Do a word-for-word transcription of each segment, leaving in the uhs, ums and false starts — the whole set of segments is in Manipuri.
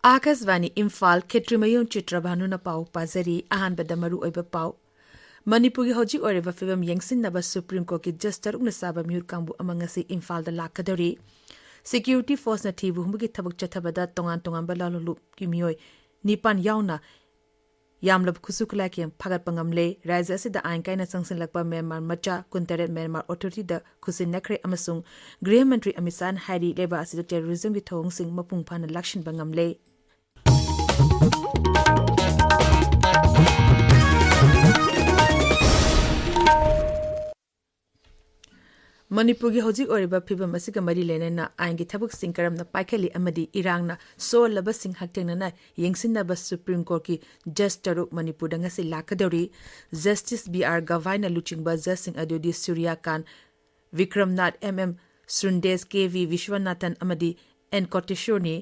ꯑꯥꯀꯥꯁꯕꯥꯅꯤ ꯏꯝꯐꯥꯜ, ꯈꯦꯇ꯭ꯔꯤꯃꯌꯨꯝ ꯆꯤꯇ꯭ꯔꯚꯥꯅꯨꯅ ꯄꯥꯎ ꯄꯥꯖꯔꯤ꯫ ꯑꯍꯥꯟꯕꯗ ꯃꯔꯨꯑꯣꯏꯕ ꯄꯥꯎ꯫ ꯃꯅꯤꯄꯨꯔꯒꯤ ꯍꯧꯖꯤꯛ ꯑꯣꯏꯔꯤꯕ ꯐꯤꯕꯝ ꯌꯦꯡꯁꯤꯟꯅꯕ ꯁꯨꯄ꯭ꯔꯤꯝ ꯀꯣꯔꯠꯀꯤ ꯖꯁ ꯇꯔꯨꯛꯅ ꯆꯥꯕ ꯃꯤꯍꯨꯠ ꯀꯥꯡꯕꯨ ꯑꯃ ꯉꯁꯤ ꯏꯝꯐꯥꯜꯗ ꯂꯥꯛꯀꯗꯧꯔꯤ꯫ ꯁꯦꯀ꯭ꯌꯨꯔꯤꯇꯤ ꯐꯣꯔꯁꯅ ꯊꯤꯕ ꯍꯨꯝꯕꯒꯤ ꯊꯕꯛ ꯆꯠꯊꯕꯗ ꯇꯣꯉꯥꯟ ꯇꯣꯉꯥꯟꯕ ꯂꯥꯜꯍꯧꯂꯨꯞꯀꯤ ꯃꯤꯑꯣꯏ ꯅꯤꯄꯥꯟ ꯌꯥꯎꯅ ꯌꯥꯝꯂꯕ ꯈꯨꯠꯁꯨ ꯈꯨꯠꯂꯥꯏ ꯀꯌꯥꯝ ꯐꯥꯒꯠꯄ ꯉꯝꯂꯦ꯫ ꯔꯥꯖ꯭ꯌ ꯑꯁꯤꯗ ꯑꯥꯏꯟ ꯀꯥꯏꯅ ꯆꯪꯁꯤꯜꯂꯛꯄ ꯃ꯭ꯌꯥꯟꯃꯥꯔ ꯃꯆꯥ ꯀꯨꯟꯇꯔꯦꯠ ꯃ꯭ꯌꯥꯟꯃꯥꯔ ꯑꯣꯊꯣꯔꯤꯇꯤꯗ ꯈꯨꯠꯁꯤꯟꯅꯈ꯭ꯔꯦ ꯑꯃꯁꯨꯡ ꯒ꯭ꯔꯤꯍ ꯃꯟꯇ꯭ꯔꯤ ꯑꯃꯤꯠ ꯁꯥꯍꯅ ꯍꯥꯏꯔꯤ, ꯂꯩꯕꯥꯛ ꯑꯁꯤꯗ ꯇꯦꯔꯣꯔꯤꯖꯝꯒꯤ ꯊꯧꯑꯣꯡꯁꯤꯡ ꯃꯄꯨꯡ ꯐꯥꯅ ꯂꯥꯛꯁꯤꯟꯕ ꯉꯝꯂꯦ꯫ ꯃꯅꯤꯄꯨꯔꯒꯤ ꯍꯧꯖꯤꯛ ꯑꯣꯏꯔꯤꯕ ꯐꯤꯕꯝ ꯑꯁꯤꯒ ꯃꯔꯤ ꯂꯩꯅꯅ ꯑꯥꯏꯟꯒꯤ ꯊꯕꯛꯁꯤꯡ ꯀꯔꯝꯅ ꯄꯥꯏꯈꯠꯂꯤ ꯑꯃꯗꯤ ꯏꯔꯥꯡꯅ ꯁꯣꯛꯍꯜꯂꯕꯁꯤꯡ ꯍꯛꯊꯦꯡꯅꯅ ꯌꯦꯡꯁꯤꯟꯅꯕ ꯁꯨꯄ꯭ꯔꯤꯝ ꯀꯣꯔꯠꯀꯤ ꯖꯁ ꯇꯔꯨꯛ ꯃꯅꯤꯄꯨꯔꯗ ꯉꯁꯤ ꯂꯥꯛꯀꯗꯧꯔꯤ꯫ ꯖꯁꯇꯤꯁ ꯕꯤ ꯑꯥꯔ ꯒꯚꯥꯏꯅ ꯂꯨꯆꯤꯡꯕ ꯖꯁꯁꯤꯡ ꯑꯗꯨꯗꯤ ꯁꯨꯔ꯭ꯌꯀꯥꯟ, ꯕꯤꯀ꯭ꯔꯝꯅꯥꯊ, ꯑꯦꯝ ꯑꯦꯝ ꯁ꯭ꯔꯨꯟꯗꯦꯁ, ꯀꯦ ꯚꯤ ꯕꯤꯁ꯭ꯋꯅꯥꯊꯟ ꯑꯃꯗꯤ ꯑꯦꯟ ꯀꯣꯇꯦꯁꯣꯔꯅꯤ꯫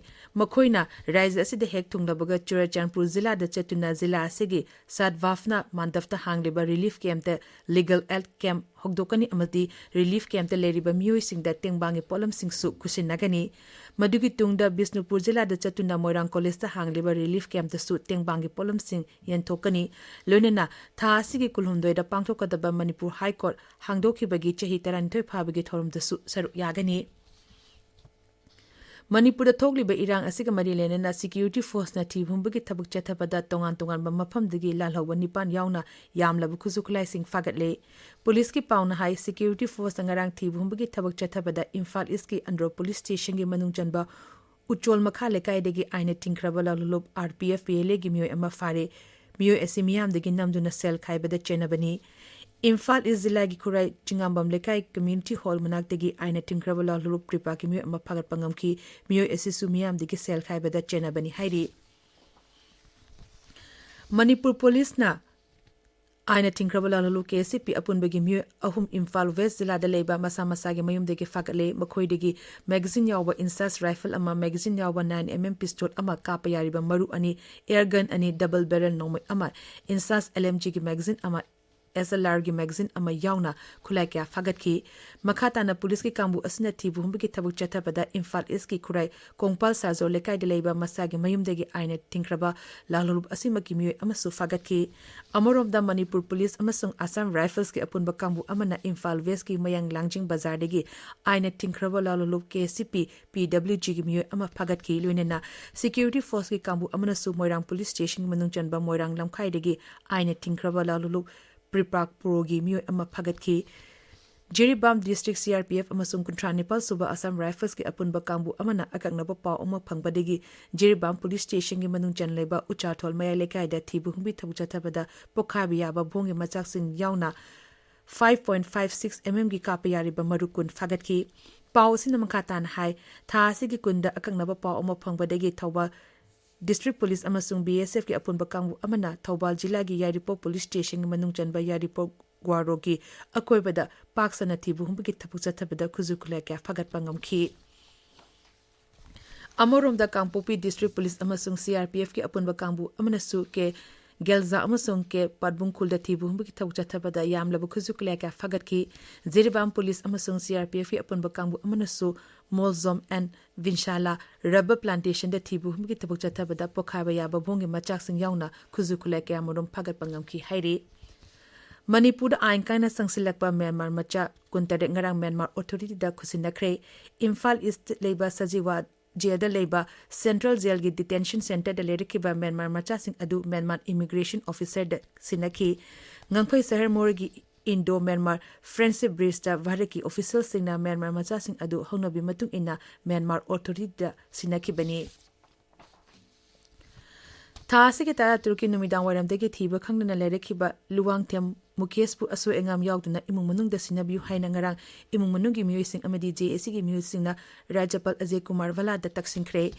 ꯃꯈꯣꯏꯅ ꯔꯥꯖ꯭ꯌ ꯑꯁꯤꯗ ꯍꯦꯛ ꯊꯨꯡꯂꯕꯒ ꯆꯨꯔꯆꯥꯟꯄꯨꯔ ꯖꯤꯂꯥꯗ ꯆꯠꯇꯨꯅ ꯖꯤꯂꯥ ꯑꯁꯤꯒꯤ ꯁꯥꯠꯚꯥꯚꯅꯥ ꯃꯥꯟꯗꯞꯇ ꯍꯥꯡꯂꯤꯕ ꯔꯤꯂꯤꯐ ꯀꯦꯝꯞꯇ ꯂꯤꯒꯦꯜ ꯑꯦꯗ ꯀꯦꯝꯞ ꯍꯧꯗꯣꯛꯀꯅꯤ ꯑꯃꯗꯤ ꯔꯤꯂꯤꯐ ꯀꯦꯝꯞꯇ ꯂꯩꯔꯤꯕ ꯃꯤꯑꯣꯏꯁꯤꯡꯗ ꯇꯦꯡꯕꯥꯡꯒꯤ ꯄꯣꯠꯂꯝꯁꯤꯡꯁꯨ ꯈꯨꯠꯁꯤꯟꯅꯒꯅꯤ꯫ ꯃꯗꯨꯒꯤ ꯇꯨꯡꯗ ꯕꯤꯁꯅꯨꯄꯨꯔ ꯖꯤꯂꯥꯗ ꯆꯠꯇꯨꯅ ꯃꯣꯏꯔꯥꯡ ꯀꯣꯂꯦꯖꯇ ꯍꯥꯡꯂꯤꯕ ꯔꯤꯂꯤꯐ ꯀꯦꯝꯞꯇꯁꯨ ꯇꯦꯡꯕꯥꯡꯒꯤ ꯄꯣꯠꯂꯝꯁꯤꯡ ꯌꯦꯟꯊꯣꯛꯀꯅꯤ꯫ ꯂꯣꯏꯅꯅ ꯊꯥ ꯑꯁꯤꯒꯤ ꯀꯨꯟꯍꯨꯝꯗꯣꯏꯗ ꯄꯥꯡꯊꯣꯛꯀꯗꯕ ꯃꯅꯤꯄꯨꯔ ꯍꯥꯏ ꯀꯣꯔꯠ ꯍꯥꯡꯗꯣꯛꯈꯤꯕꯒꯤ ꯆꯍꯤ ꯇꯔꯥꯅꯤꯊꯣꯏ ꯐꯥꯕꯒꯤ ꯊꯧꯔꯝꯗꯁꯨ ꯁꯔꯨꯛ ꯌꯥꯒꯅꯤ꯫ ꯃꯅꯤꯄꯨꯔꯗ ꯊꯣꯛꯂꯤꯕ ꯏꯔꯥꯡ ꯑꯁꯤꯒ ꯃꯔꯤ ꯂꯩꯅꯅ ꯁꯦꯀ꯭ꯌꯨꯔꯤꯇꯤ ꯐꯣꯔꯁꯅ ꯊꯤꯕ ꯍꯨꯝꯕꯒꯤ ꯊꯕꯛ ꯆꯠꯊꯕꯗ ꯇꯣꯉꯥꯟ ꯇꯣꯉꯥꯟꯕ ꯃꯐꯝꯗꯒꯤ ꯂꯥꯜꯍꯧꯕ ꯅꯤꯄꯥꯟ ꯌꯥꯎꯅ ꯌꯥꯝꯂꯕ ꯈꯨꯠꯁꯨ ꯈꯨꯠꯂꯥꯏꯁꯤꯡ ꯐꯥꯒꯠꯂꯦ꯫ ꯄꯨꯂꯤꯁꯀꯤ ꯄꯥꯎꯅ ꯍꯥꯏ, ꯁꯦꯀ꯭ꯌꯨꯔꯤꯇꯤ ꯐꯣꯔꯁꯅ ꯉꯔꯥꯡ ꯊꯤꯕ ꯍꯨꯝꯕꯒꯤ ꯊꯕꯛ ꯆꯠꯊꯕꯗ ꯏꯝꯐꯥꯜ ꯏꯁꯀꯤ ꯑꯟꯗ꯭ꯔꯣ ꯄꯨꯂꯤꯁ ꯁ꯭ꯇꯦꯁꯟꯒꯤ ꯃꯅꯨꯡ ꯆꯟꯕ ꯎꯆꯣꯜ ꯃꯈꯥ ꯂꯩꯀꯥꯏꯗꯒꯤ ꯑꯥꯏꯟꯅ ꯊꯤꯡꯈ꯭ꯔꯕ ꯂꯥꯜꯍꯧꯂꯨꯞ R P F P L ꯑꯦꯒꯤ ꯃꯤꯑꯣꯏ ꯑꯃ ꯐꯥꯔꯦ꯫ ꯃꯤꯑꯣꯏ ꯑꯁꯤ ꯃꯤꯌꯥꯝꯗꯒꯤ ꯅꯝꯗꯨꯅ ꯁꯦꯜ ꯈꯥꯏꯕꯗ ꯆꯦꯟꯅꯕꯅꯤ꯫ ꯏꯝꯐꯥꯜ ꯏꯁ ꯖꯤꯂꯥꯒꯤ ꯈꯨꯔꯥꯏ ꯆꯤꯉꯥꯝꯕꯝ ꯂꯩꯀꯥꯏ ꯀꯝꯃ꯭ꯌꯨꯅꯤꯇꯤ ꯍꯣꯜ ꯃꯅꯥꯛꯇꯒꯤ ꯑꯥꯏꯟꯅ ꯊꯤꯡꯈ꯭ꯔꯕ ꯂꯥꯜꯍꯧꯂꯨꯞ ꯀ꯭ꯔꯤꯄꯥꯒꯤ ꯃꯤꯑꯣꯏ ꯑꯃ ꯐꯥꯒꯠꯄ ꯉꯝꯈꯤ꯫ ꯃꯤꯑꯣꯏ ꯑꯁꯤꯁꯨ ꯃꯤꯌꯥꯝꯗꯒꯤ ꯁꯦꯜ ꯈꯥꯏꯕꯗ ꯆꯦꯟꯅꯕꯅꯤ ꯍꯥꯏꯔꯤ꯫ ꯃꯅꯤꯄꯨꯔ ꯄꯨꯂꯤꯁꯅ ꯑꯥꯏꯟꯅ ꯊꯤꯡꯈ꯭ꯔꯕ ꯂꯥꯜꯍꯧꯂꯨꯞ ꯀꯦ ꯑꯦꯁ ꯁꯤ ꯄꯤ ꯑꯄꯨꯟꯕꯒꯤ ꯃꯤꯑꯣꯏ ꯑꯍꯨꯝ ꯏꯝꯐꯥꯜ ꯋꯦꯁ ꯖꯤꯂꯥꯗ ꯂꯩꯕ ꯃꯁꯥ ꯃꯁꯥꯒꯤ ꯃꯌꯨꯝꯗꯒꯤ ꯐꯥꯒꯠꯂꯦ꯫ ꯃꯈꯣꯏꯗꯒꯤ ꯃꯦꯒꯥꯖꯤꯟ ꯌꯥꯎꯕ ꯏꯟꯁꯥꯁ ꯔꯥꯏꯐꯜ ꯑꯃ, ꯃꯦꯒꯥꯖꯤꯟ ꯌꯥꯎꯕ ꯅꯥꯏꯟ ꯑꯦꯝ ꯑꯦꯝ ꯄꯤꯁꯇꯣꯜ ꯑꯃ, ꯀꯥꯞꯄ ꯌꯥꯔꯤꯕ ꯃꯔꯨ ꯑꯅꯤ, ꯑꯦꯌꯔ ꯒꯟ ꯑꯅꯤ, ꯗꯕꯜ ꯕꯦꯔꯦꯜ ꯅꯣꯡꯃꯩ ꯑꯃ, ꯏꯟꯁꯥꯁ ꯑꯦꯜ ꯑꯦꯝ ꯖꯤꯒꯤ ꯃꯦꯒꯥꯖꯤꯟ ꯑꯃ, ꯑꯦꯁ ꯑꯦꯜ ꯑꯥꯔꯒꯤ ꯃꯦꯒꯥꯖꯤꯟ ꯑꯃ ꯌꯥꯎꯅ ꯈꯨꯠꯂꯥꯏ ꯀꯌꯥ ꯐꯥꯒꯠꯈꯤ꯫ ꯃꯈꯥ ꯇꯥꯅ ꯄꯨꯂꯤꯁꯀꯤ ꯀꯥꯡꯕꯨ ꯑꯁꯤꯅ ꯊꯤꯕ ꯍꯨꯝꯕꯒꯤ ꯊꯕꯛ ꯆꯠꯊꯕꯗ ꯏꯝꯐꯥꯜ ꯏꯁꯀꯤ ꯈꯨꯔꯥꯏ ꯀꯣꯡꯄꯥꯜ ꯁꯥꯖꯣ ꯂꯩꯀꯥꯏꯗ ꯂꯩꯕ ꯃꯁꯥꯒꯤ ꯃꯌꯨꯝꯗꯒꯤ ꯑꯥꯏꯟꯅ ꯊꯤꯡꯈ꯭ꯔꯕ ꯂꯥꯜꯍꯧꯂꯨꯞ ꯑꯁꯤꯃꯛꯀꯤ ꯃꯤꯑꯣꯏ ꯑꯃꯁꯨ ꯐꯥꯒꯠꯈꯤ꯫ ꯑꯃꯔꯣꯝꯗ ꯃꯅꯤꯄꯨꯔ ꯄꯨꯂꯤꯁ ꯑꯃꯁꯨꯡ ꯑꯁꯥꯝ ꯔꯥꯏꯐꯜꯁꯀꯤ ꯑꯄꯨꯟꯕ ꯀꯥꯡꯕꯨ ꯑꯃꯅ ꯏꯝꯐꯥꯜ ꯋꯦꯁꯀꯤ ꯃꯌꯥꯡ ꯂꯥꯡꯖꯤꯡ ꯕꯖꯥꯔꯗꯒꯤ ꯑꯥꯏꯟꯅ ꯊꯤꯡꯈ꯭ꯔꯕ ꯂꯥꯜꯍꯧꯂꯨꯞ ꯀꯦ ꯁꯤ ꯄꯤ ꯄꯤ ꯗꯕ꯭ꯂꯤꯎ ꯖꯤꯒꯤ ꯃꯤꯑꯣꯏ ꯑꯃ ꯐꯥꯒꯠꯈꯤ꯫ ꯂꯣꯏꯅꯅ ꯁꯦꯀ꯭ꯌꯨꯔꯤꯇꯤ ꯐꯣꯔꯁꯀꯤ ꯀꯥꯡꯕꯨ ꯑꯃꯅꯁꯨ ꯃꯣꯏꯔꯥꯡ ꯄꯨꯂꯤꯁ ꯁ꯭ꯇꯦꯁꯟꯒꯤ ꯃꯅꯨꯡ ꯆꯟꯕ ꯃꯣꯏꯔꯥꯡ ꯂꯝꯈꯥꯏꯗꯒꯤ ꯑꯥꯏꯟꯅ ꯊꯤꯡꯈ꯭ꯔꯕ ꯂꯥꯜꯍꯧꯂꯨꯞ ꯄ꯭ꯔꯤꯄꯥꯛ ꯄ꯭ꯔꯣꯒꯤ ꯃꯤꯑꯣꯏ ꯑꯃ ꯐꯥꯒꯠꯈꯤ꯫ Jiribam district C R P F ꯑꯃꯁꯨꯡ ꯀꯨꯟꯊ꯭ꯔꯥ ꯅꯤꯄꯥꯜ ꯁꯨꯕ ꯑꯁꯥꯝ ꯔꯥꯏꯐꯜꯁꯀꯤ ꯑꯄꯨꯟꯕ ꯀꯥꯡꯕꯨ ꯑꯃꯅ ꯑꯀꯛꯅꯕ ꯄꯥꯎ ꯑꯃ ꯐꯪꯕꯗꯒꯤ ꯖꯤꯔꯤꯕꯥꯝ ꯄꯨꯂꯤꯁ ꯁ꯭ꯇꯦꯁꯟꯒꯤ ꯃꯅꯨꯡ ꯆꯟꯂꯕ ꯎꯆꯥꯊꯣꯜ ꯃꯌꯥꯏ ꯂꯩꯀꯥꯏꯗ ꯊꯤꯕ ꯍꯨꯝꯕꯤ ꯊꯕꯛ ꯆꯠꯊꯕꯗ ꯄꯣꯈꯥꯏꯕ ꯌꯥꯕ ꯕꯣꯝꯒꯤ ꯃꯆꯥꯛꯁꯤꯡ ꯌꯥꯎꯅ five point five six M M ꯒꯤ ꯀꯥꯞꯄ ꯌꯥꯔꯤꯕ ꯃꯔꯨ ꯀꯨꯟ ꯐꯥꯒꯠꯈꯤ꯫ ꯄꯥꯎ ꯑꯁꯤꯅ ꯃꯈꯥ ꯇꯥꯅ ꯍꯥꯏ, ꯊꯥ ꯑꯁꯤꯒꯤ ꯀꯨꯟꯗ ꯑꯀꯛꯅꯕ ꯄꯥꯎ ꯑꯃ ꯐꯪꯕꯗꯒꯤ ꯊꯧꯕꯥꯜ ꯗꯤꯁꯇ꯭ꯔꯤꯛ ꯄꯨꯂꯤꯁ ꯑꯃꯁꯨꯡ ꯕꯤ ꯑꯦꯁ ꯑꯦꯐꯀꯤ ꯑꯄꯨꯟꯕ ꯀꯥꯡꯕꯨ ꯑꯃꯅ ꯊꯧꯕꯥꯜ ꯖꯤꯂꯥꯒꯤ ꯌꯥꯏꯔꯤꯄꯣꯛ ꯄꯨꯂꯤꯁ ꯁ꯭ꯇꯦꯁꯟꯒꯤ ꯃꯅꯨꯡ ꯆꯟꯕ ꯌꯥꯏꯔꯤꯄꯣꯛ ꯒ꯭ꯋꯥꯔꯣꯒꯤ ꯑꯀꯣꯏꯕꯗ ꯄꯥꯛ ꯁꯟꯅ ꯊꯤꯕ ꯍꯨꯝꯕꯒꯤ ꯊꯕꯛ ꯆꯠꯊꯕꯗ ꯈꯨꯠꯁꯨ ꯈꯨꯠꯂꯥꯏ ꯀꯌꯥ ꯐꯥꯒꯠꯄ ꯉꯝꯈꯤ꯫ ꯑꯃꯔꯣꯝꯗ ꯀꯥꯡꯄꯣꯛꯄꯤ ꯗꯤꯁꯇ꯭ꯔꯤꯛ ꯄꯨꯂꯤꯁ ꯑꯃꯁꯨꯡ ꯁꯤ ꯑꯥꯔ ꯄꯤ ꯑꯦꯐꯀꯤ ꯑꯄꯨꯟꯕ ꯀꯥꯡꯕꯨ ꯑꯃꯅꯁꯨ ꯀꯦ ꯒꯦꯜꯖꯥ ꯑꯃꯁꯨꯡ ꯀꯦ ꯄꯥꯠꯕꯨꯡꯈꯨꯜꯗ ꯊꯤꯕ ꯍꯨꯝꯕꯒꯤ ꯊꯕꯛ ꯆꯠꯊꯕꯗ ꯌꯥꯝꯂꯕ ꯈꯨꯠꯁꯨ ꯈꯨꯠꯂꯥꯏ ꯀꯌꯥ ꯐꯥꯒꯠꯈꯤ꯫ ꯖꯤꯔꯤꯕꯥꯝ ꯄꯨꯂꯤꯁ ꯑꯃꯁꯨꯡ ꯁꯤ ꯑꯥꯔ ꯄꯤ ꯑꯦꯐꯀꯤ ꯑꯄꯨꯟꯕ ꯀꯥꯡꯕꯨ ꯑꯃꯅꯁꯨ ꯃꯣꯜꯖꯣꯝ ꯑꯦꯟ ꯚꯤꯟꯁꯥꯂꯥ ꯔꯕꯔ ꯄ꯭ꯂꯥꯟꯇꯦꯁꯟꯗ ꯊꯤꯕ ꯍꯨꯝꯕꯒꯤ ꯊꯕꯛ ꯆꯠꯊꯕꯗ ꯄꯣꯈꯥꯏꯕ ꯌꯥꯕ ꯕꯣꯝꯒꯤ ꯃꯆꯥꯛꯁꯤꯡ ꯌꯥꯎꯅ ꯈꯨꯠꯁꯨ ꯈꯨꯠꯂꯥꯏ ꯀꯌꯥꯃꯔꯨꯝ ꯐꯥꯒꯠꯄ ꯉꯝꯈꯤ ꯍꯥꯏꯔꯤ꯫ ꯃꯅꯤꯄꯨꯔꯗ ꯑꯥꯏꯟ ꯀꯥꯏꯅ ꯆꯪꯁꯤꯜꯂꯛꯄ ꯃ꯭ꯌꯥꯟꯃꯥꯔ ꯃꯆꯥ ꯀꯨꯟꯇꯔꯦꯠ ꯉꯔꯥꯡ ꯃ꯭ꯌꯥꯟꯃꯥꯔ ꯑꯣꯊꯣꯔꯤꯇꯤꯗ ꯈꯨꯠꯁꯤꯟꯅꯈ꯭ꯔꯦ꯫ ꯏꯝꯐꯥꯜ ꯏꯁꯇ ꯂꯩꯕ ꯁꯖꯤꯋꯥ ꯖꯦꯜꯗ ꯂꯩꯕ ꯁꯦꯟꯇ꯭ꯔꯦꯜ ꯖꯦꯜꯒꯤ ꯗꯤꯇꯦꯟꯁꯟ ꯁꯦꯟꯇꯔꯗ ꯂꯩꯔꯛꯈꯤꯕ ꯃ꯭ꯌꯥꯟꯃꯥꯔ ꯃꯆꯥꯁꯤꯡ ꯑꯗꯨ ꯃ꯭ꯌꯥꯟꯃꯥꯔ ꯏꯃꯤꯒ꯭ꯔꯦꯁꯟ ꯑꯣꯐꯤꯁꯔꯗ ꯁꯤꯟꯅꯈꯤ꯫ ꯉꯝꯐꯩ ꯁꯍꯔ ꯃꯣꯔꯦꯒꯤ ꯏꯟꯗꯣ ꯃ꯭ꯌꯥꯟꯃꯥꯔ ꯐ꯭ꯔꯦꯟꯗꯁꯤꯞ ꯕ꯭ꯔꯤꯖꯇ ꯚꯥꯔꯠꯀꯤ ꯑꯣꯐꯤꯁꯤꯌꯦꯜꯁꯤꯡꯅ ꯃ꯭ꯌꯥꯟꯃꯥꯔ ꯃꯆꯥꯁꯤꯡ ꯑꯗꯨ ꯍꯧꯅꯕꯤ ꯃꯇꯨꯡ ꯏꯟꯅ ꯃ꯭ꯌꯥꯟꯃꯥꯔ ꯑꯣꯊꯣꯔꯤꯇꯤꯗ ꯁꯤꯟꯅꯈꯤꯕꯅꯤ꯫ ꯊꯥ ꯑꯁꯤꯒꯤ ꯇꯔꯥꯇꯔꯨꯛꯀꯤ ꯅꯨꯃꯤꯗꯥꯡ ꯋꯥꯏꯔꯝꯗꯒꯤ ꯊꯤꯕ ꯈꯪꯗꯅ ꯂꯩꯔꯛꯈꯤꯕ ꯂꯨꯋꯥꯡꯊꯦꯝ ꯃꯨꯀꯦꯁꯄꯨ ꯑꯁꯣꯏ ꯑꯉꯥꯝ ꯌꯥꯎꯗꯅ ꯏꯃꯨꯡ ꯃꯅꯨꯡꯗ ꯁꯤꯟꯅꯕꯤꯌꯨ ꯍꯥꯏꯅ ꯉꯔꯥꯡ ꯏꯃꯨꯡ ꯃꯅꯨꯡꯒꯤ ꯃꯤꯑꯣꯏꯁꯤꯡ ꯑꯃꯗꯤ ꯖꯦ ꯑꯦ ꯁꯤꯒꯤ ꯃꯤꯑꯣꯏꯁꯤꯡꯅ ꯔꯥꯖ꯭ꯌꯄꯥꯜ ꯑꯖꯌ ꯀꯨꯃꯥꯔ ꯚꯥꯂꯥꯗ ꯇꯛꯁꯤꯟꯈ꯭ꯔꯦ꯫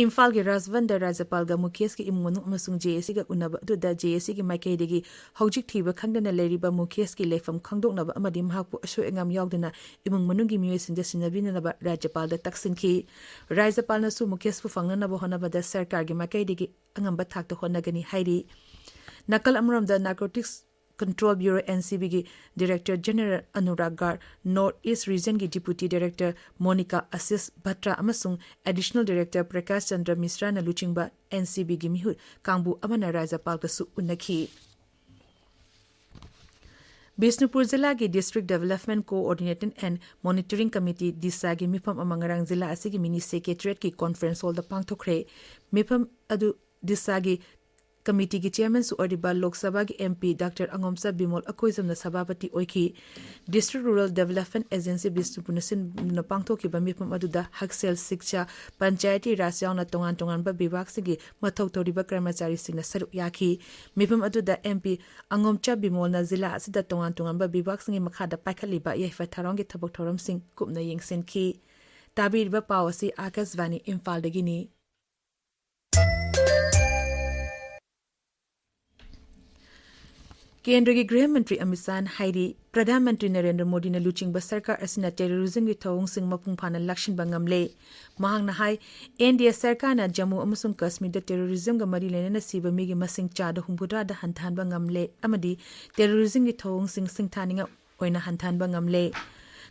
ꯏꯝꯐꯥꯜꯒꯤ ꯔꯥꯖꯚꯟꯗ ꯔꯥꯖ꯭ꯌꯄꯥꯜꯒ ꯃꯨꯀꯦꯁꯀꯤ ꯏꯃꯨꯡ ꯃꯅꯨꯡ ꯑꯃꯁꯨꯡ ꯖꯦ ꯑꯦ ꯁꯤꯒ ꯎꯅꯕ ꯑꯗꯨꯗ ꯖꯦ ꯑꯦ ꯁꯤꯒꯤ ꯃꯥꯏꯀꯩꯗꯒꯤ ꯍꯧꯖꯤꯛ ꯊꯤꯕ ꯈꯪꯗꯅ ꯂꯩꯔꯤꯕ ꯃꯨꯀꯦꯁꯀꯤ ꯂꯩꯐꯝ ꯈꯪꯗꯣꯛꯅꯕ ꯑꯃꯗꯤ ꯃꯍꯥꯛꯄꯨ ꯑꯁꯣꯏ ꯑꯉꯥꯝ ꯌꯥꯎꯗꯅ ꯏꯃꯨꯡ ꯃꯅꯨꯡꯒꯤ ꯃꯤꯑꯣꯏꯁꯤꯡꯗ ꯁꯤꯟꯅꯕꯤꯅꯅꯕ ꯔꯥꯖ꯭ꯌꯄꯥꯜꯗ ꯇꯛꯁꯤꯟꯈꯤ꯫ ꯔꯥꯖ꯭ꯌꯄꯥꯜꯅꯁꯨ ꯃꯨꯀꯦꯁꯄꯨ ꯐꯪꯅꯅꯕ ꯍꯣꯠꯅꯕꯗ ꯁꯔꯀꯥꯔꯒꯤ ꯃꯥꯏꯀꯩꯗꯒꯤ ꯑꯉꯝꯕ ꯊꯥꯛꯇ ꯍꯣꯠꯅꯒꯅꯤ ꯍꯥꯏꯔꯤ꯫ ꯅꯥꯀꯜ ꯑꯃꯔꯣꯝꯗ narcotics Control Bureau, N C B, ꯒꯤ Director General Anurag Garg, North East Region ꯒꯤ Deputy Director Monica Ashish Bhatra ꯑꯃꯁꯨꯡ Additional Director Prakash Chandra Mishra ꯅ ꯂꯨꯆꯤꯡꯕ N C B ꯒꯤ ꯃꯤꯍꯨꯠ ꯀꯥꯡꯕꯨ ꯑꯃꯅ ꯔꯥꯖ꯭ꯌꯄꯥꯜꯒꯁꯨ ꯎꯅꯈꯤ꯫ ꯕꯤꯁꯅꯨꯄꯨꯔ ꯖꯤꯂꯥꯒꯤ District Development Coordinating and Monitoring Committee, DISHA ꯒꯤ ꯃꯤꯐꯝ ꯑꯃ ꯉꯔꯥꯡ ꯖꯤꯂꯥ ꯑꯁꯤꯒꯤ Mini Secretariat ꯀꯤ Conference Hall ꯗ ꯄꯥꯡꯊꯣꯛꯈ꯭ꯔꯦ꯫ ꯃꯤꯐꯝ ꯑꯗꯨ DISHA ꯒꯤ committee ꯒꯤ chairman ꯁꯨ ꯑꯣꯏꯔꯤꯕ ꯂꯣꯛ ꯁꯚꯥꯒꯤ M P Doctor ꯑꯉꯣꯝꯆꯥ ꯕꯤꯃꯣꯜ ꯑꯀꯣꯏꯖꯝꯅ ꯁꯚꯥꯄꯇꯤ ꯑꯣꯏꯈꯤ꯫ District Rural Development Agency ꯕꯤꯁꯅꯨꯄꯨꯔꯅ ꯁꯤꯟꯗꯨꯅ ꯄꯥꯡꯊꯣꯛꯈꯤꯕ ꯃꯤꯐꯝ ꯑꯗꯨꯗ ꯍꯛꯁꯦꯜ, ꯁꯤꯛꯁꯥ, ꯄꯟꯆꯥꯌꯇꯤ ꯔꯥꯖ ꯌꯥꯎꯅ ꯇꯣꯉꯥꯟ ꯇꯣꯉꯥꯟꯕ ꯕꯤꯚꯥꯒꯁꯤꯡꯒꯤ ꯃꯊꯧ ꯇꯧꯔꯤꯕ ꯀꯔꯃꯆꯥꯔꯤꯁꯤꯡꯅ ꯁꯔꯨꯛ ꯌꯥꯈꯤ꯫ ꯃꯤꯐꯝ ꯑꯗꯨꯗ M P ꯑꯉꯣꯝꯆꯥ ꯕꯤꯃꯣꯜꯅ ꯖꯤꯂꯥ ꯑꯁꯤꯗ ꯇꯣꯉꯥꯟ ꯇꯣꯉꯥꯟꯕ ꯕꯤꯚꯥꯒꯁꯤꯡꯒꯤ ꯃꯈꯥꯗ ꯄꯥꯏꯈꯠꯂꯤꯕ ꯌꯥꯏꯐ ꯊꯧꯔꯥꯡꯒꯤ ꯊꯕꯛ ꯊꯧꯔꯝꯁꯤꯡ ꯀꯨꯞꯅ ꯌꯦꯡꯁꯤꯟꯈꯤ꯫ ꯇꯥꯕꯤꯔꯤꯕ ꯄꯥꯎ ꯑꯁꯤ ꯑꯥꯀꯥꯁꯕꯥꯅꯤ ꯏꯝꯐꯥꯜꯗꯒꯤꯅꯤ꯫ ꯀꯦꯟꯗ꯭ꯔꯒꯤ ꯒ꯭ꯔꯤꯍ ꯃꯟꯇ꯭ꯔꯤ ꯑꯃꯤꯠ ꯁꯥꯍꯅ ꯍꯥꯏꯔꯤ, ꯄ꯭ꯔꯙꯥꯟ ꯃꯟꯇ꯭ꯔꯤ ꯅꯔꯦꯟꯗ꯭ꯔ ꯃꯣꯗꯤꯅ ꯂꯨꯆꯤꯡꯕ ꯁꯔꯀꯥꯔ ꯑꯁꯤꯅ terrorism ꯒꯤ ꯊꯧꯑꯣꯡꯁꯤꯡ ꯃꯄꯨꯡ ꯐꯥꯅ ꯂꯥꯛꯁꯤꯟꯕ ꯉꯝꯂꯦ꯫ ꯃꯍꯥꯛꯅ ꯍꯥꯏ, N D A ꯁꯔꯀꯥꯔꯅ ꯖꯝꯃꯨ ꯑꯃꯁꯨꯡ ꯀꯥꯁꯃꯤꯔꯗ terrorism ꯒ ꯃꯔꯤ ꯂꯩꯅꯅ ꯁꯤꯕ ꯃꯤꯒꯤ ꯃꯁꯤꯡ ꯆꯥꯗ ꯍꯨꯝꯐꯨꯇꯔꯥꯗ ꯍꯟꯊꯍꯟꯕ ꯉꯝꯂꯦ ꯑꯃꯗꯤ terrorism ꯒꯤ ꯊꯧꯑꯣꯡꯁꯤꯡ ꯁꯤꯡꯊꯥꯅꯤꯡꯉꯥꯏ ꯑꯣꯏꯅ ꯍꯟꯊꯍꯟꯕ ꯉꯝꯂꯦ꯫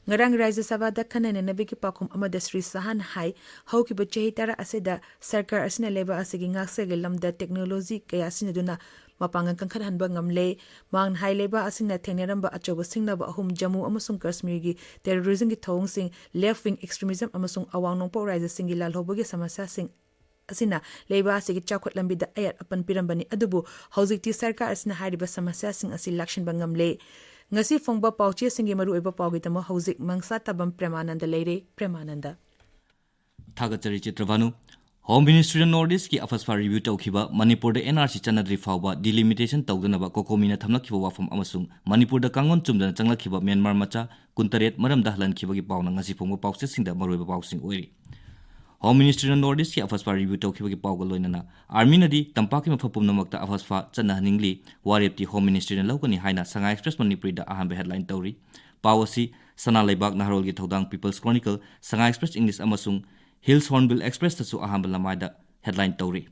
ꯉꯔꯥꯡ ꯔꯥꯖ꯭ꯌ ꯁꯚꯥꯗ ꯈꯟꯅ ꯅꯩꯅꯕꯒꯤ ꯄꯥꯎꯈꯨꯝ ꯑꯃꯗ ꯁ꯭ꯔꯤ ꯁꯥꯍꯅ ꯍꯥꯏ, ꯍꯧꯈꯤꯕ ꯆꯍꯤ ꯇꯔꯥ ꯑꯁꯤꯗ ꯁꯔꯀꯥꯔ ꯑꯁꯤꯅ ꯂꯩꯕꯥꯛ ꯑꯁꯤꯒꯤ ꯉꯥꯛꯁꯦꯜꯒꯤ ꯂꯝꯗ technology ꯀꯌꯥ ꯁꯤꯖꯤꯟꯅꯗꯨꯅ ꯃꯄꯥꯡꯒꯜ ꯀꯟꯈꯠꯍꯟꯕ ꯉꯝꯂꯦ꯫ ꯃꯍꯥꯛꯅ ꯍꯥꯏ, ꯂꯩꯕꯥꯛ ꯑꯁꯤꯅ ꯊꯦꯡꯅꯔꯝꯕ ꯑꯆꯧꯕ ꯁꯤꯡꯅꯕ ꯑꯍꯨꯝ, ꯖꯝꯃꯨ ꯑꯃꯁꯨꯡ ꯀꯥꯁꯃꯤꯔꯒꯤ terrorism ꯒꯤ ꯊꯧꯑꯣꯡꯁꯤꯡ, left wing extremism ꯑꯃꯁꯨꯡ ꯑꯋꯥꯡ ꯅꯣꯡꯄꯣꯛ ꯔꯥꯖ꯭ꯌꯁꯤꯡꯒꯤ ꯂꯥꯜꯍꯧꯕꯒꯤ ꯁꯃꯁ꯭ꯌꯥꯁꯤꯡ ꯑꯁꯤꯅ ꯂꯩꯕꯥꯛ ꯑꯁꯤꯒꯤ ꯆꯥꯎꯈꯠ ꯂꯝꯕꯤꯗ ꯑꯌꯦꯠ ꯑꯄꯟ ꯄꯤꯔꯝꯕꯅꯤ, ꯑꯗꯨꯕꯨ ꯍꯧꯖꯤꯛꯇꯤ ꯁꯔꯀꯥꯔ ꯑꯁꯤꯅ ꯍꯥꯏꯔꯤꯕ ꯁꯃꯁ꯭ꯌꯥꯁꯤꯡ ꯑꯁꯤ ꯂꯥꯛꯁꯤꯟꯕ ꯉꯝꯂꯦ꯫ ꯉꯁꯤ ꯐꯣꯡꯕ ꯄꯥꯎꯆꯦꯁꯤꯡꯒꯤ ꯃꯔꯨꯑꯣꯏꯕ ꯄꯥꯎꯒꯤꯗꯃꯛ ꯍꯧꯖꯤꯛ ꯃꯪꯁꯥ ꯇꯥꯕꯝ ꯄ꯭ꯔꯦꯃꯥꯅꯟꯗ ꯂꯩꯔꯦ꯫ ꯄ꯭ꯔꯦꯃꯥꯅꯟꯗ꯫ ꯊꯥꯒꯠꯆꯔꯤ ꯆꯤꯇ꯭ꯔꯚꯥꯅꯨ꯫ Home Ministry ꯅ North East ꯀꯤ AFSPA review ꯇꯧꯈꯤꯕ ꯃꯅꯤꯄꯨꯔꯗ N R C ꯆꯠꯅꯗ꯭ꯔꯤ ꯐꯥꯎꯕ delimitation ꯇꯧꯗꯅꯕ COCOMI ꯅ ꯊꯝꯂꯛꯈꯤꯕ ꯋꯥꯐꯝ ꯑꯃꯁꯨꯡ ꯃꯅꯤꯄꯨꯔꯗ ꯀꯥꯡꯂꯣꯟ ꯆꯨꯝꯗꯅ ꯆꯪꯂꯛꯈꯤꯕ ꯃ꯭ꯌꯥꯟꯃꯥꯔ ꯃꯆꯥ ꯀꯨꯟꯇꯔꯦꯠ ꯃꯔꯝꯗ ꯍꯜꯍꯟꯈꯤꯕꯒꯤ ꯄꯥꯎꯅ ꯉꯁꯤ ꯐꯣꯡꯕ ꯄꯥꯎꯆꯦꯁꯤꯡꯗ ꯃꯔꯨꯑꯣꯏꯕ ꯄꯥꯎꯁꯤꯡ ꯑꯣꯏꯔꯤ꯫ Home Ministry ꯅ North East ꯀꯤ AFSPA review ꯇꯧꯈꯤꯕꯒꯤ ꯄꯥꯎꯒ ꯂꯣꯏꯅꯅ Army ꯅꯗꯤ ꯇꯝꯄꯥꯛꯀꯤ ꯃꯐꯝ ꯄꯨꯝꯅꯃꯛꯇ AFSPA ꯆꯠꯅꯍꯟꯅꯤꯡꯂꯤ, ꯋꯥꯔꯦꯞꯇꯤ Home Ministry ꯅ ꯂꯧꯒꯅꯤ ꯍꯥꯏꯅ Sangha Express ꯃꯅꯤꯄꯨꯔꯤꯗ ꯑꯍꯥꯟꯕ headline ꯇꯧꯔꯤ꯫ ꯄꯥꯎ ꯑꯁꯤ ꯁꯅꯥ ꯂꯩꯕꯥꯛ ꯅꯍꯥꯔꯣꯜꯒꯤ ꯊꯧꯗꯥꯡ People's Chronicle, Sangha Express English ꯑꯃꯁꯨꯡ Hills Hornbill Express ꯇꯁꯨ ꯑꯍꯥꯟꯕ ꯂꯃꯥꯏꯗ headline ꯇꯧꯔꯤ꯫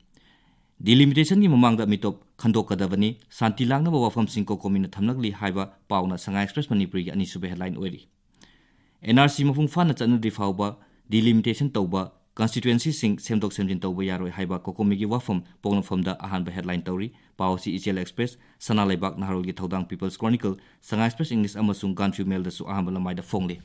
Delimitationꯒꯤ ꯃꯃꯥꯡꯗ ꯃꯤꯇꯣꯞ ꯈꯟꯗꯣꯛꯀꯗꯕꯅꯤ, ꯁꯥꯟꯇꯤ ꯂꯥꯛꯅꯕ ꯋꯥꯐꯝꯁꯤꯡ ꯀꯣꯀꯣꯃꯤꯅ ꯊꯝꯂꯛꯂꯤ ꯍꯥꯏꯕ ꯄꯥꯎꯅ ꯁꯉꯥꯏ ꯑꯦꯛꯁꯄ꯭ꯔꯦꯁ ꯃꯅꯤꯄꯨꯔꯤꯒꯤ ꯑꯅꯤꯁꯨꯕ headline ꯑꯣꯏꯔꯤ꯫ NRC ꯃꯄꯨꯡ ꯐꯥꯅ ꯆꯠꯅꯗ꯭ꯔꯤ ꯐꯥꯎꯕ delimitation ꯇꯧꯕ, constituencyꯁꯤꯡ ꯁꯦꯝꯗꯣꯛ ꯁꯦꯝꯖꯤꯟ ꯇꯧꯕ ꯌꯥꯔꯣꯏ ꯍꯥꯏꯕ ꯀꯣꯀꯣꯃꯤꯒꯤ ꯋꯥꯐꯝ ꯄꯣꯛꯅꯐꯝꯗ ꯑꯍꯥꯟꯕ headline ꯇꯧꯔꯤ꯫ ꯄꯥꯎ ꯑꯁꯤ ꯏꯆꯦꯜ ꯑꯦꯛꯁꯄ꯭ꯔꯦꯁ, ꯁꯅꯥ ꯂꯩꯕꯥꯛ ꯅꯍꯥꯔꯣꯜꯒꯤ ꯊꯧꯗꯥꯡ People's Chronicle, ꯁꯉꯥꯏ ꯑꯦꯛꯁꯄ꯭ꯔꯦꯁ ꯏꯪꯂꯤꯁ ꯑꯃꯁꯨꯡ ꯒꯥꯟꯐ꯭ꯌꯨ ꯃꯦꯜꯗꯁꯨ ꯑꯍꯥꯟꯕ ꯂꯃꯥꯏꯗ ꯐꯣꯡꯂꯤ꯫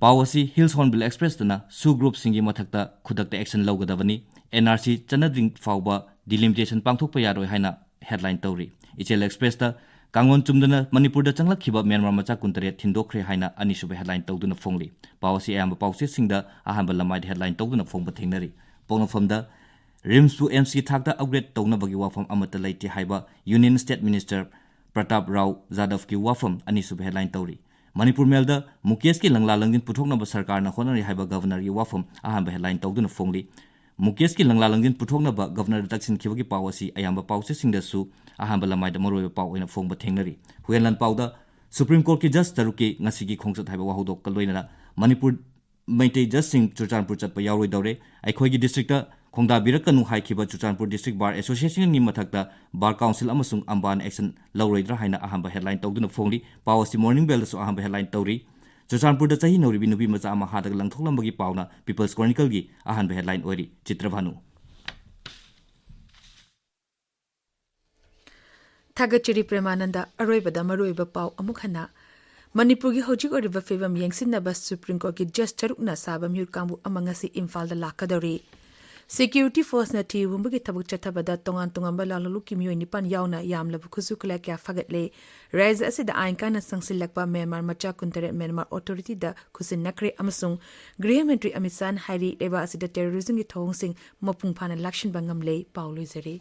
ꯄꯥꯎ ꯑꯁꯤ Hills Hornbill Expressꯇꯅ SoO groupꯁꯤꯡꯒꯤ ꯃꯊꯛꯇ ꯈꯨꯗꯛꯇ action ꯂꯧꯒꯗꯕꯅꯤ, NRC ꯆꯠꯅꯗ꯭ꯔꯤ ꯐꯥꯎꯕ delimitation ꯄꯥꯡꯊꯣꯛꯄ ꯌꯥꯔꯣꯏ ꯍꯥꯏꯅ headline ꯇꯧꯔꯤ꯫ ꯏꯆꯦꯜ ꯑꯦꯛꯁꯄ꯭ꯔꯦꯁꯇ ꯀꯥꯡꯂꯣꯟ ꯆꯨꯝꯗꯅ ꯃꯅꯤꯄꯨꯔꯗ ꯆꯪꯂꯛꯈꯤꯕ ꯃ꯭ꯌꯥꯟꯃꯥꯔ ꯃꯆꯥ ꯀꯨꯟꯇꯔꯦꯠ ꯊꯤꯟꯗꯣꯛꯈ꯭ꯔꯦ ꯍꯥꯏꯅ ꯑꯅꯤꯁꯨꯕ headline ꯇꯧꯗꯨꯅ ꯐꯣꯡꯂꯤ꯫ ꯄꯥꯎ ꯑꯁꯤ ꯑꯌꯥꯝꯕ ꯄꯥꯎꯆꯦꯁꯤꯡꯗ ꯑꯍꯥꯟꯕ ꯂꯃꯥꯏꯗ headline ꯇꯧꯗꯨꯅ ꯐꯣꯡꯕ ꯊꯦꯡꯅꯔꯤ꯫ ꯄꯣꯛꯅꯐꯝꯗ RIMSꯄꯨ AIIMSꯀꯤ ꯊꯥꯛꯇ upgrade ꯇꯧꯅꯕꯒꯤ ꯋꯥꯐꯝ ꯑꯃꯠꯇ ꯂꯩꯇꯦ ꯍꯥꯏꯕ Union State Minister Pratap Rao ꯖꯥꯗꯕꯀꯤ ꯋꯥꯐꯝ ꯑꯅꯤꯁꯨꯕ headline ꯇꯧꯔꯤ꯫ ꯃꯅꯤꯄꯨꯔ ꯃꯦꯜꯗ ꯃꯨꯀꯦꯁꯀꯤ ꯂꯪꯂꯥ ꯂꯪꯖꯤꯟ ꯄꯨꯊꯣꯛꯅꯕ ꯁꯔꯀꯥꯔꯅ ꯍꯣꯠꯅꯔꯤ ꯍꯥꯏꯕ ꯒꯚꯔꯅꯔꯒꯤ ꯋꯥꯐꯝ ꯑꯍꯥꯟꯕ headline ꯇꯧꯗꯨꯅ ꯐꯣꯡꯂꯤ꯫ ꯃꯨꯀꯦꯁꯀꯤ ꯂꯪꯂꯥ ꯂꯪꯖꯤꯟ ꯄꯨꯊꯣꯛꯅꯕ ꯒꯚꯔꯅꯔꯗ ꯇꯛꯁꯤꯟꯈꯤꯕꯒꯤ ꯄꯥꯎ ꯑꯁꯤ ꯑꯌꯥꯝꯕ ꯄꯥꯎꯆꯦꯁꯤꯡꯗꯁꯨ ꯑꯍꯥꯟꯕ ꯂꯃꯥꯏꯗ ꯃꯔꯨꯑꯣꯏꯕ ꯄꯥꯎ ꯑꯣꯏꯅ ꯐꯣꯡꯕ ꯊꯦꯡꯅꯔꯤ꯫ ꯍꯨꯌꯦꯟ ꯂꯥꯟꯄꯥꯎꯗ ꯁꯨꯄ꯭ꯔꯤꯝ ꯀꯣꯔꯠꯀꯤ ꯖꯁ ꯇꯔꯨꯛꯀꯤ ꯉꯁꯤꯒꯤ ꯈꯣꯡꯆꯠ ꯍꯥꯏꯕ ꯋꯥꯍꯧꯗꯣꯛꯀ ꯂꯣꯏꯅꯅ ꯃꯅꯤꯄꯨꯔ ꯃꯩꯇꯩ ꯖꯁꯁꯤꯡ ꯆꯨꯔꯆꯥꯟꯄꯨꯔ ꯆꯠꯄ ꯌꯥꯎꯔꯣꯏꯗꯧꯔꯦ꯫ ꯑꯩꯈꯣꯏꯒꯤ ꯗꯤꯁꯇ꯭ꯔꯤꯛꯇ ꯈꯣꯡꯗꯥꯕꯤꯔꯛꯀꯅꯨ ꯍꯥꯏꯈꯤꯕ ꯆꯨꯔꯆꯥꯟꯄꯨꯔ ꯗꯤꯁꯇ꯭ꯔꯤꯛ ꯕꯥꯔ ꯑꯦꯁꯣꯁꯤꯌꯦꯁꯟꯒꯤ ꯃꯊꯛꯇ ꯕꯥꯔ ꯀꯥꯎꯟꯁꯤꯜ ꯑꯃꯁꯨꯡ ꯑꯝꯕꯥꯟ action ꯂꯧꯔꯣꯏꯗ꯭ꯔꯥ ꯍꯥꯏꯅ ꯑꯍꯥꯟꯕ headline ꯇꯧꯗꯨꯅ ꯐꯣꯡꯂꯤ꯫ ꯄꯥꯎ ꯑꯁꯤ ꯃꯣꯔꯅꯤꯡ ꯕꯦꯜꯗꯁꯨ ꯑꯍꯥꯟꯕ headline ꯇꯧꯔꯤ꯫ ꯆꯨꯔꯆꯥꯟꯄꯨꯔꯗ ꯆꯍꯤ ꯅꯧꯔꯤꯕꯤ ꯅꯨꯄꯤ ꯃꯆꯥ ꯑꯃ ꯍꯥꯠꯂꯒ ꯂꯪꯊꯣꯛꯂꯝꯕꯒꯤ ꯄꯥꯎꯅ People's Chronicleꯒꯤ ꯑꯍꯥꯟꯕ headline ꯑꯣꯏꯔꯤ꯫ ꯆꯤꯇ꯭ꯔꯚꯥꯅꯨ꯫ ꯊꯥꯒꯠꯆꯔꯤ ꯄ꯭ꯔꯦꯃꯥꯅꯟꯗ꯫ ꯑꯔꯣꯏꯕꯗ ꯃꯔꯨꯑꯣꯏꯕ ꯄꯥꯎ ꯑꯃꯨꯛ ꯍꯟꯅ꯫ ꯃꯅꯤꯄꯨꯔꯒꯤ ꯍꯧꯖꯤꯛ ꯑꯣꯏꯔꯤꯕ ꯐꯤꯕꯝ ꯌꯦꯡꯁꯤꯟꯅꯕ ꯁꯨꯄ꯭ꯔꯤꯝ ꯀꯣꯔꯠꯀꯤ ꯖꯁ ꯇꯔꯨꯛꯅ ꯁꯥꯕ ꯃꯤꯍꯨꯠ ꯀꯥꯡꯕꯨ ꯑꯃ ꯉꯁꯤ ꯏꯝꯐꯥꯜꯗ ꯂꯥꯛꯀꯗꯧꯔꯤ꯫ ꯁꯦꯀ꯭ꯌꯨꯔꯤꯇꯤ ꯐꯣꯔꯁꯅ ꯊꯤꯕ ꯍꯨꯝꯕꯒꯤ ꯊꯕꯛ ꯆꯠꯊꯕꯗ ꯇꯣꯉꯥꯟ ꯇꯣꯉꯥꯟꯕ ꯂꯥꯜꯍꯧꯂꯨꯞꯀꯤ ꯃꯤꯑꯣꯏ ꯅꯤꯄꯥꯟ ꯌꯥꯎꯅ ꯌꯥꯝꯂꯕ ꯈꯨꯠꯁꯨ ꯈꯨꯠꯂꯥꯏ ꯀꯌꯥ ꯐꯥꯒꯠꯂꯦ꯫ ꯔꯥꯖ꯭ꯌ ꯑꯁꯤꯗ ꯑꯥꯏꯟ ꯀꯥꯏꯅ ꯆꯪꯁꯤꯜꯂꯛꯄ ꯃ꯭ꯌꯥꯟꯃꯥꯔ ꯃꯆꯥ ꯀꯨꯟꯇꯔꯦꯠ ꯃ꯭ꯌꯥꯟꯃꯥꯔ ꯑꯣꯊꯣꯔꯤꯇꯤꯗ ꯈꯨꯠꯁꯤꯟꯅꯈ꯭ꯔꯦ ꯑꯃꯁꯨꯡ ꯒ꯭ꯔꯤꯍ ꯃꯟꯇ꯭ꯔꯤ ꯑꯃꯤꯠ ꯁꯥꯍꯅ ꯍꯥꯏꯔꯤ, ꯂꯩꯕꯥꯛ ꯑꯁꯤꯗ ꯇꯦꯔꯣꯔꯤꯖꯝꯒꯤ ꯊꯧꯑꯣꯡꯁꯤꯡ ꯃꯄꯨꯡ ꯐꯥꯅ ꯂꯥꯛꯁꯤꯟꯕ ꯉꯝꯂꯦ꯫ ꯄꯥꯎ ꯂꯣꯏꯖꯔꯦ꯫